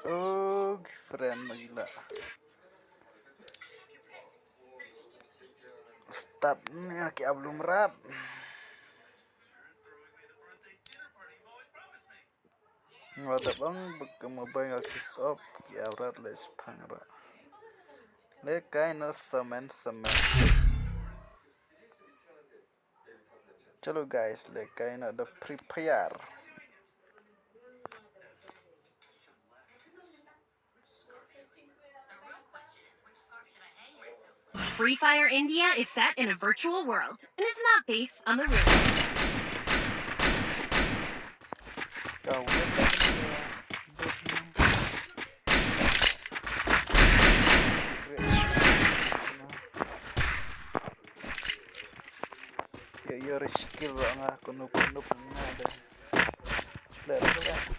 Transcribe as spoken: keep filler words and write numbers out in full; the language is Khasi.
Oh, friend, ma ki la start ne ki ablum rat. Nga da bang bek ma bang ki sop ki abrat le spang ra. Le kai no samen samen. Chalo guys, le kai no da prepare. Free Fire India is set in a virtual world and is not based on the real world. Ka wet. Yo yo skill ba nga kunu kunu pun nga da. Dah dah dah.